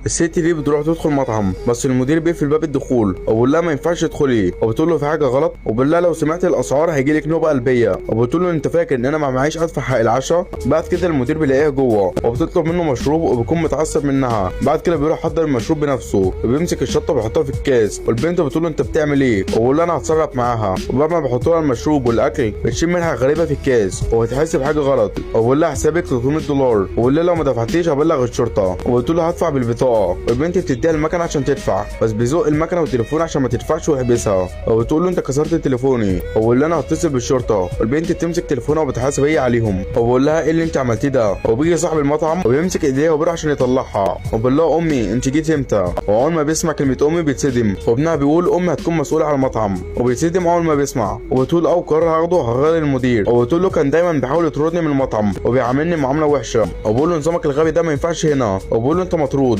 الست دي بتروح تدخل مطعم، بس المدير بيقفل باب الدخول وبيقول لها ما ينفعش تدخلي، وبتقول له في حاجة غلط، وبيقول لها لو سمعت الاسعار هيجي لك نوبه قلبية، وبتقول له انت فاكر ان انا ما معيش ادفع حق العشاء. بعد كده المدير بيلاقيها جوه وبتطلب منه مشروب وبيكون متعصب منها. بعد كده بيروح يحضر المشروب بنفسه وبيمسك الشطه وبيحطها في الكاس، والبنت بتقول له انت بتعمل ايه، وبيقول لها انا هتصرف معاها. وبعد ما بيحط لها المشروب والاكل بتشم ريحه غريبة في الكاس وبتحس بحاجة غلط، وبيقول لها حسابك $300، وبيقول لها لو ما دفعتيش هبلغ الشرطة، وبتقول له هدفع بالبطاقه. والبنت بتديها المكنه عشان تدفع، بس بيزق المكنه والتليفون عشان ما تدفعش ويحبسها، وبتقول له انت كسرت تليفوني، وبيقول لها انا هتصل بالشرطة. والبنت بتمسك تليفونها وبتحاسب هي عليهم، وبقول لها ايه اللي انت عملتيه ده. وبيجي صاحب المطعم وبيمسك ايديها وبيروح عشان يطلعها، وبيقول لها امي انت جيت امتى. واول ما بيسمع كلمة امي بيتصدم، وابنها بيقول امي هتكون مسؤولة على المطعم، وبيتصدم اول ما بيسمع، وبتقول او قرار هاخده هغير المدير. وبتقول له كان دايما بيحاول يطردني من المطعم وبيعاملني معاملة وحشة، وبقول له نظامك الغبي ده ما ينفعش هنا، وبقول له انت مطرود.